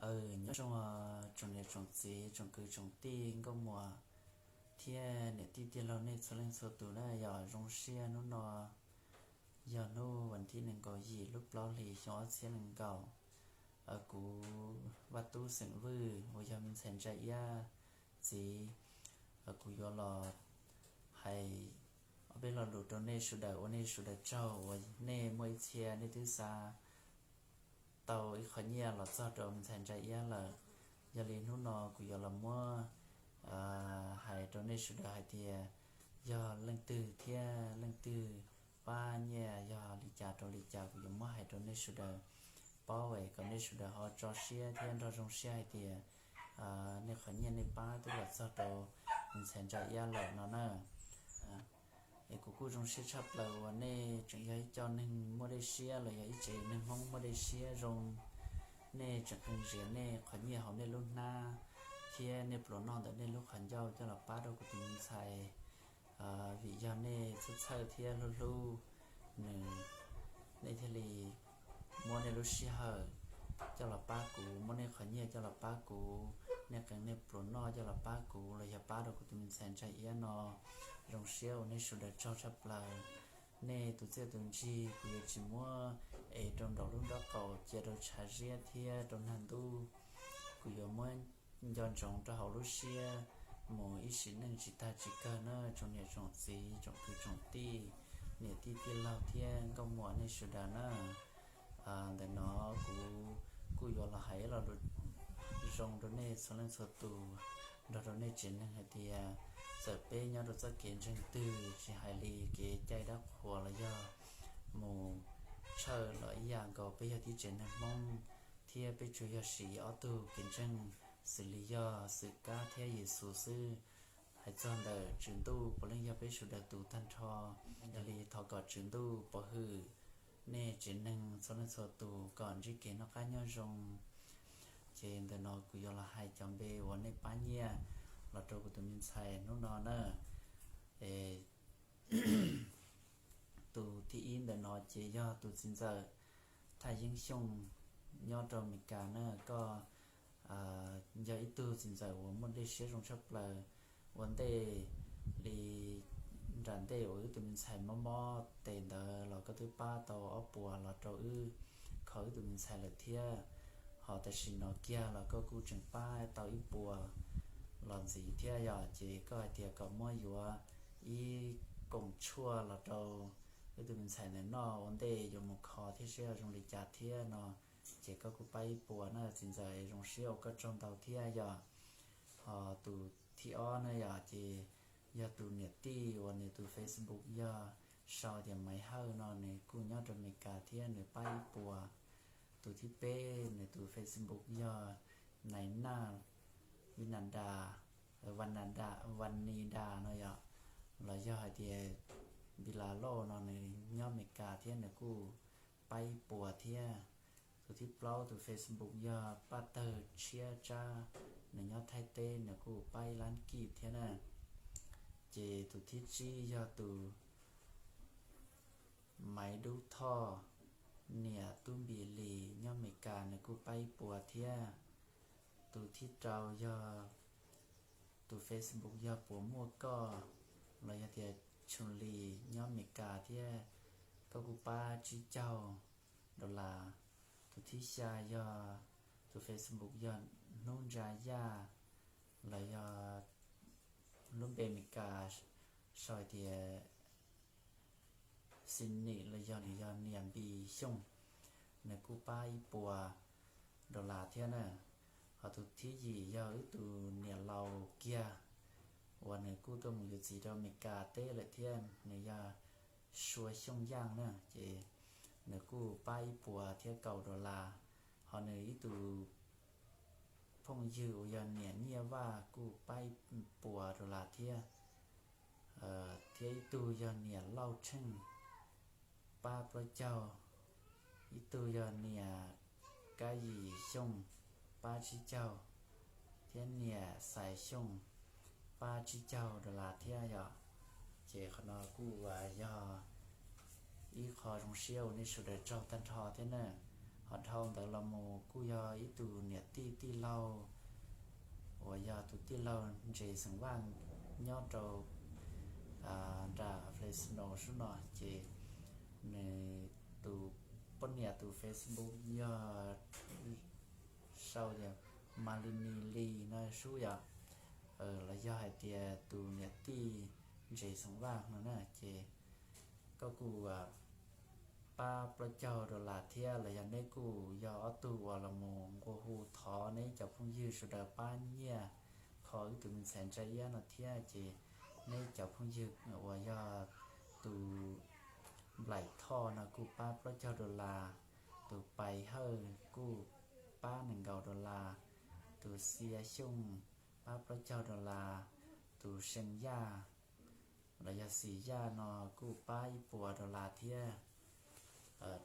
Nyob zoo tsoom niam tsoom txiv tsoom kwv tsoom tij nkauj muam thiab niam tij tij laug nej txhua leej txhua tus na. Yog zoo siab hnub no yog hnub vas thib nees nkaum yim lub plaub hlis xyoo ob txhiab nees nkaum. Kuv Vaj Tub xeem Vwj uas yog me ntxhais Ntsa Iab txiv, kuv yuav los hais ob peb lo lus rau nej sawv daws ua nej sawv daws tsaug uas nej muaj ib txhia nej twb xa tau ib qho nyiaj los txog rau me ntxhais Ntsa Iab lawm. Yog li hnub no kuv yuav los muab hais rau nej sawv daws hais tias yog leej twg thiab leej twg pab nyiaj yog li cas rau li cas, kuv yuav muab hais rau nej sawv daws paub es kom nej sawv daws ho tso siab thiab nrog zoo siab hais tias nej qhov nyiaj nej pab twb los txog rau me ntxhais Ntsa Iab lawm no na. Es kuv kuj zoo siab tshaj plaws uas nej tseem yog ib co neeg muaj dej siab los yog ib tsev neeg Hmoob muaj dej siab zoo, nej tseem qee zias nej qhov nyiaj hauv nej lub hnab thiab nej pluas noj ntawm nej lub qhov ncauj coj los pab rau kuv tus me ntxhais. Vim yog nej txhawj txhawj thiab hlub hlub nws, nej thiaj li muab nej lub sij hawm coj los pab kuv, muab nej qhov nyiaj coj los pab kuv, nej qee nej pluas noj coj los pab kuv los yog pab rau kuv tus me ntxhais Ntsa Iab no. Zoo siab ua nej sawv daws tsaug tshaj plaws. Nej tus txiaj tus ntsig kuv yuav tsis muab ev rau nraum lub nrob qaum, cia rau tshav ziab thiab rau nag ntub. Kuv yuav muab nco ntsoov rau hauv lub siab mus ib sim neej tsis tag tsis kawg na tsoom niam tsoom txiv tsoom kwv tsoom tij, niam tij tij laug thiab nkauj muam nej sawv daws na. Ntawm no kuv kuj yuav los hais ib lo lus zoo rau nej txhua leej txhua tus nrog rau nej tsev neeg hais tias txawm peb nyob rau txoj kev ntseeg twg tsis hais li kev cai dab qhuas los yog mus tshawj los ib yam nkaus, peb yog tib tsev neeg Hmoob thiab peb tsuas yog siv ob tug kev ntseeg xws li yog Xwm Kab thiab Yexus xwb. Hais txog ntawm Tswv Ntuj puav leej yog peb sawv daws tus tag nrho. Yog li thov kom Tswv Ntuj pov hwm nej tsev neeg txhua leej txhua tus kom ntsib kev noj qab nyob zoo. Ces ntawm no kuv yuav los hais cov npe uas nej pab nyiaj los rau kuv tus me ntxhais hnub no na. Tus thib ib ntawm no ces yog tus txiv ntxawm Thaj Yeeb Xyooj nyob rau Amelikas na. Koj yog ib tug txiv ntxawm uas muaj dej siab zoo tshaj plaws. Ua ntej li nram ntej uas wb tus me ntxhais mob mob tes ntawd los koj twb pab tau ob puas los rau wb, kho wb tus me ntxhais lawm thiab. Ho tam sim no kiag los koj kuj tseem pab tau ib puas los ntxiv thiab yom. Ces koj hais tias kom muab yuav ib koom tshuaj los rau wb tus me ntxhais ntawm noj ua ntej yuav mus kho thiab seb zoo li cas thiab no, ces koj kuj pab ib puas na txiv ntxawm, zoo siab ua koj tsaug ntau thiab yom. Ho tus thib ob na yom, ces yog tus niam tij uas nws tus Facebook yog sau tias Maiv Hawj no, nws kuj nyob rau Amelikas thiab nws pab ib puas. Tus thib peb nws tus Facebook yog Nais Naj Vinada, Vanada, Vanida no yom, los yog hais tias Npis Las Lauj no nws nyob Amelikas thiab nws kuj pab ib puas thiab. Tus thib plaub tus Facebook yog Paj Tawg Tshiab Tsab, nws nyob Thaib teb nws kuj pab ib lab kij thiab na. Ces tus thib tsib yog tus Maiv Dub Thoj, niam Tub Npis Lis nyob Amelikas nws kuj pab ib puas thiab. Tus thib rau yog tus Facebook yog Puas Muaj Koj los yog tias Tshoo Lis nyob Amelikas thiab koj kuj pab tsib caug dollar. Tus thib xya yog tus Facebook yog Hnub Ntsa Yaj los yog lub npe Amelikas sau hais tias Xi Nim los yog nws yog niam Npis Xyooj, nws kuj pab ib puas dollar thiab na. Ho tus thib yim yog wb tus niam laus kiag uas nws kuj tuaj mus yuav txiv rau Amelikas teb lawm thiab, nws yog Sua Xyooj Yaj na, ces nws kuj pab ib puas thiab kaum dollar. Ho nws ib tus phooj ywg uas yog niam Nyiaj Vaj kuj pab ib puas dollar thiab, thiab ib tug yog niam Lauj Tsheej pab plaub caug, ib tug yog niam Kab Yim Xyooj pab tsib caug, thiab niam Xais Xyooj pab tsib caug dollar thiab yom. Ces qhov no kuj yog ib qho zoo siab uas nej sawv daws tsaug tag nrho thiab na. Ho dhau ntawd los mus kuj yog ib tug niam tij tij laug uas yog tus tij laug Ntses xeem Vaj nyob rau nram Fresno sub no ces nws tus poj niam tus Facebook yog sau tias Malini Li no sub yom, los yog hais tias tus niam tij Ntses xeem Vaj no na ces koj kuj pab plaub caug dollar thiab los yog neb kuj yog ob tug uas los mus nqua hu thov neb cov phooj ywg sawv daws pab nyiaj kho wb tus me ntxhais Ntsa Iab no thiab ces neb cov phooj ywg uas yog tus Nplaim Thoj no kuj pab plaub caug dollar, tus Pais Hawj kuj pab nees nkaum dollar, tus Xia Xyooj pab plaub caug dollar, tus See Yaj los yog Xis Yaj no kuj pab ib puas dollar thiab.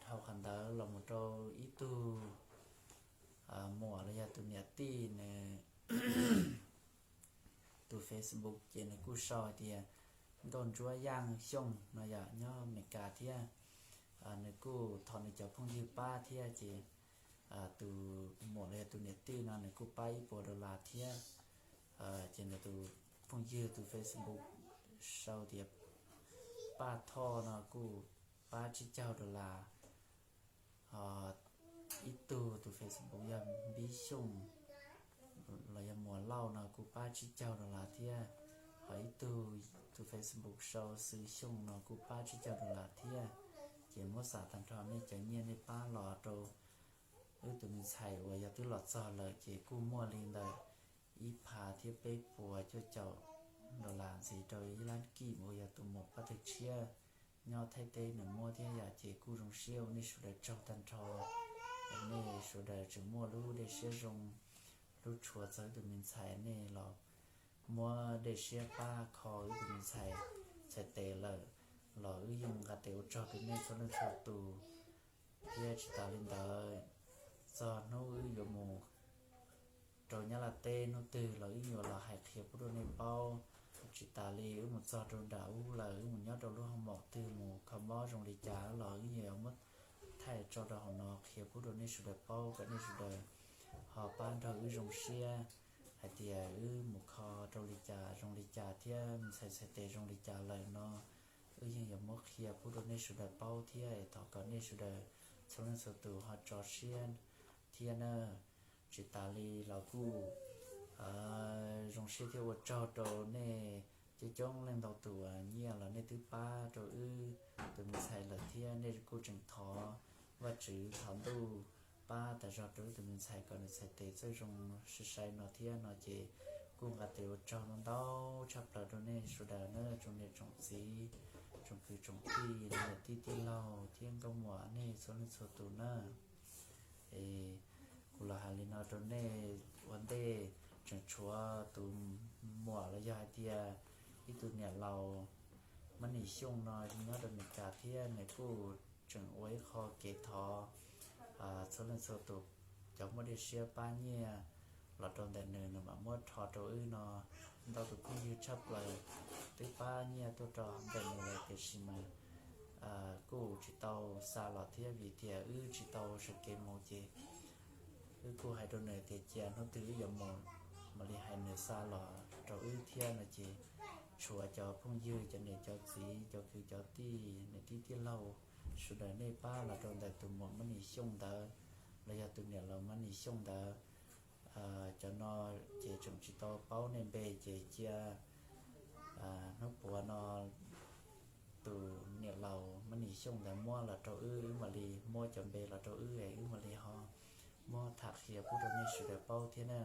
Dhau qhov ntawd los mus rau ib tug muam los yog tus niam tij nws tus Facebook ces nws kuj sau hais tias Nkauj Ntsuab Yaj Xyooj no yom, nyob Amelikas thiab. Nws kuj thov nws cov phooj ywg pab thiab ces tus muam los yog tus niam tij no nws kuj pab ib puas dollar thiab. Ces nws tus phooj ywg tus Facebook sau tias Paj Thoj no kuj pab tsib caug dollar. Ho ib tug tus Facebook yog Npib Xyooj los yog Muas Lauj no kuj pab tsib caug dollar thiab. Ho ib tug tus Facebook sau Xwm Xyooj no kuj pab tsib caug dollar thiab. Ces muab xam tag nrho nej cov nyiaj nej pab los rau wb tus me ntxhais uas yog twb los txog lawm ces kuj muaj li ntawm ib phav thiab peb puas cuaj caum dollar ntxiv rau ib lab kij uas yog tus muam Paj Twg Tshiab nyob Thaib teb nws muab thiab yom. Ces kuj zoo siab ua nej sawv daws tsaug tag nrho uas nej sawv daws tseem muaj lub dej siab zoo, lub tshua txog wb tus me ntxhais, nej los muab dej siab pab kho wb tus me ntxhais txhais tes lawm los wb yeej nqa tes ua tsaug rau nej txhua leej txhua tus. Thiab tsis tas li ntawd, txog hnub wb yuav mus rau Nyab Laj teb hnub twg los wb yuav los hais qhia pub rau nej paub. Tsis tas li wb mus txog rau nram ub lawm, wb mus nyob rau lub hoo maum twg mus kho mob zoo li cas los wb yuav muab thaij tso rau hauv no qhia pub rau nej sawv daws paub kom nej sawv daws ho pab nrog wb zoo siab hais tias wb mus kho rau li cas zoo li cas thiab ntxhais txhais tes zoo li cas lawm no, wb yeej yuav muab qhia pub rau nej sawv daws paub thiab es thov kom nej sawv daws txhua leej txhua tus ho tso siab thiab na. Tsis tas li los kuj zoo siab thiab ua tsaug rau nej coob coob leej ntau tus uas nyiaj los nej twb pab rau wb tus me ntxhais lawm thiab nej kuj tseem thov Vajtswv thov ntuj pab tas zog rau wb tus me ntxhais kom nws txhais tes txawj zoo sai sai no thiab no ces kuj nqa tes ua tsaug ntau ntau tshaj plaws rau nej sawv daws na, tsoom niam tsoom txiv, tsoom kwv tsoom tij, niam tij tij laug thiab nkauj muam nej txhua leej txhua tus na. Es kuv los hais li no rau nej ua ntej, tseem tshuav tus muam los yog hais tias ib tug niam laus Mab Nis Xyooj no nyob rau Meskas thiab nws kuj tseem ua ib qho kev thov txhua leej txhua tus cov muaj dej siab pab nyiaj los rau ntawm nws, nws mam muab rho rau wb no. Ntau tus phooj ywg tshaj plaws twb pab nyiaj tuaj rau ntawm nws lawm tiam sis mas kuj tsis tau xa los thiab vim tias wb tsis tau sawv kev mus ces wb kuj hais rau nws tias cia hnub twg wb yuav mus mam li hais nws xa los rau wb thiab no ces tshuav cov phooj ywg, cov niam cov txiv, cov kwv cov tij, niam tij tij laug, sawv daws nej pab los rau ntawm tus muam Mab Nis Xyooj ntawd los yog tus niam laus Mab Nis Xyooj ntawd. Cov no ces tseem tsis tau paub nej npe ces cia hnub puav no tus niam laus Mab Nis Xyooj ntawd muab los rau wb, wb mam li muab cov npe los rau wb es wb mam li ho muab tham qhia pub rau nej sawv daws paub thiab na.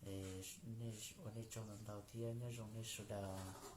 Ua nej tsaug ntau ntau thiab nyob zoo nej sawv daws.